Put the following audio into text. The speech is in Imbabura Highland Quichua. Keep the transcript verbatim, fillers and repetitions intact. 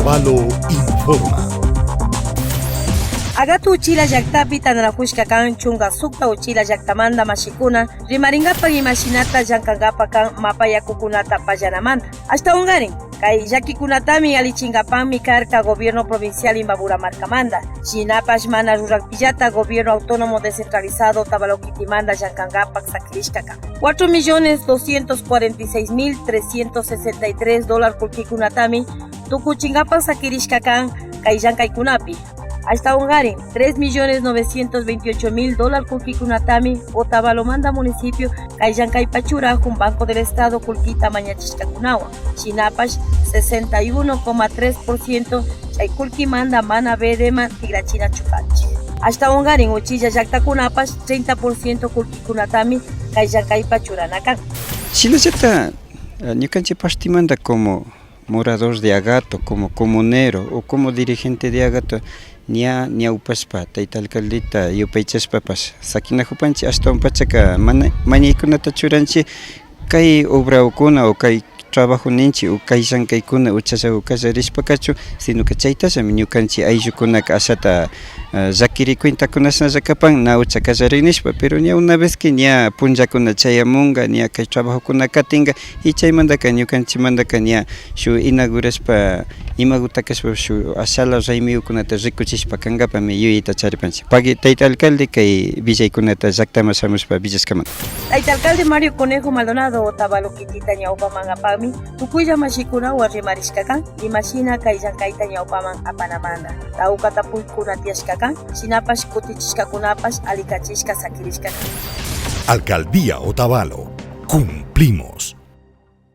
Otavalo informa. Agato Uchilla llaktapi tantanakushka kan chunka sukta Uchilla llaktamanta mashikuna rimarinkapak imashinata llankankapak kan mapa yakukunata pallanamanta. Ashtawankarin, kay llakikunatami yalichinkapakmi karka gobierno provincial Imbabura markamanta, shinapash mana rurakpillata gobierno autónomo descentralizado Otavalo kitimanta llankankapak sakirishka kan. Cuatro millones doscientos cuarenta y seis mil trescientos sesenta y tres dólar kullkikunatami tukuchinkapak sakirishka kan kay llankaykunapi. Ashtawankarin, tres millones novecientos veintiocho mil dólar kullkikunatami Otavalomanta municipio kay llankaypa churakun Banco del Estado kullkita mañachishkakunawan. Shinapash sesenta y uno coma tres por ciento chay kullkimanta mana V D man tikrachinachu kanchik. Ashtawankarin uchilla llaktakunapash treinta por ciento kullkikunatami kay llankaypa churana kan. Shinallata, eh, ñukanchik partimanta como morador de Agato, como comunero o como dirigente de Agato, ña ñawpashpa tayta alcaldeta yupaychashpapash sakinakupanchik, ashtawan pachaka mana mañaykunata churanchik. Kay obrakuna o kay trabajo ninchik o kay llankaykuna uchalla o kallarishpa kachun, sinoka chaytallami ñukanchik ayllukunaka ashata, eh, llakiri cuentakunashnalla kapan, na ucha kallarin nishpa, pero ña una vez que ña punllakuna chayamunka, ña kay trabajokuna katinka, y chaymantaka ñukanchikmantaka ña shuk inaugurashpa imaguta kashpa shuk ashala raymikukunata rikuchishpa kankapami yuyayta charipanchik. Pagui tayta alcalde kay willaykunata llaktaman shamushpa willashkamanta. Tayta alcalde Mario Conejo Maldonado Otavalo kitita ñawpaman apakmi tukuylla mashikunawan rimarishka kan imashina kay llankayta ñawpaman apanamanta. Tawka tapuykuna tiyashka kan, shinapash kutichishkakunapash allikachishka sakirishka kan. Alcaldía Otavalo, cumplimos.